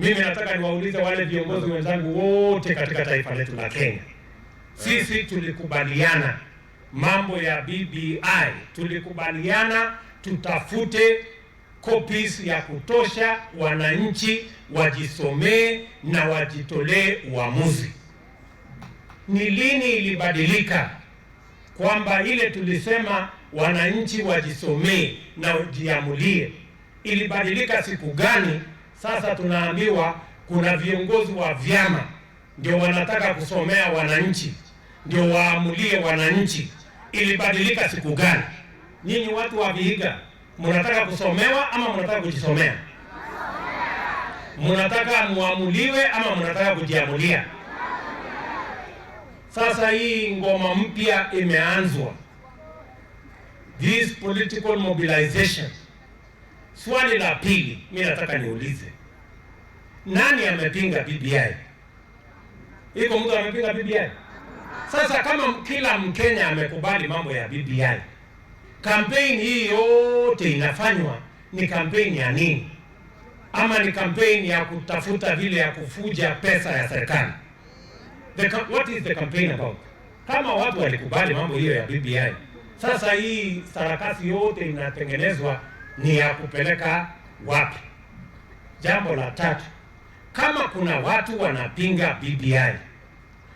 Mimi nataka niwaulize wale viongozi wenzangu wote katika taifa letu la Kenya, sisi tulikubaliana mambo ya BBI, tulikubaliana tutafute copies ya kutosha, wananchi wajisomee na wajitolee uamuzi. Ni lini ilibadilika kwamba ile tulisema wananchi wajisomee na wajiamulie, ilibadilika siku gani? Sasa tunaambiwa kuna viongozi wa vyama ndio wanataka kusomea wananchi, ndio waamulie wananchi. Ilibadilika siku gani? Nyinyi watu wa Vihiga mnataka kusomewa ama mnataka kujisomea? Mnataka muamuliwe ama mnataka kujiamulia? Sasa hii ngoma mpya imeanzwa, this political mobilization. Swali la pili mi nataka niulize, nani amepinga BBI? Iko mtu amepinga BBI? Sasa kama kila Mkenya amekubali mambo ya BBI, kampeni hii yote inafanywa ni kampeni ya nini? Ama ni kampeni ya kutafuta vile ya kufuja pesa ya serikali? What is the campaign about? Kama watu walikubali mambo hiyo ya BBI, sasa hii sarakasi yote inatengenezwa ni ya kupeleka wapi? Jambo la tatu, kama kuna watu wanapinga BBI,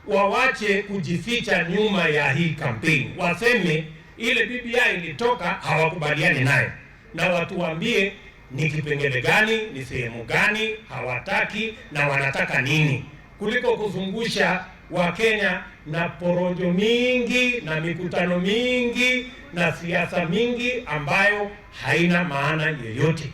wawache kujificha nyuma ya hii kampeni, waseme ile BBI ilitoka hawakubaliani nayo, na watuambie ni kipengele gani, ni sehemu gani hawataki na wanataka nini, kuliko kuzungusha Wakenya na porojo mingi na mikutano mingi na siasa mingi ambayo haina maana yoyote.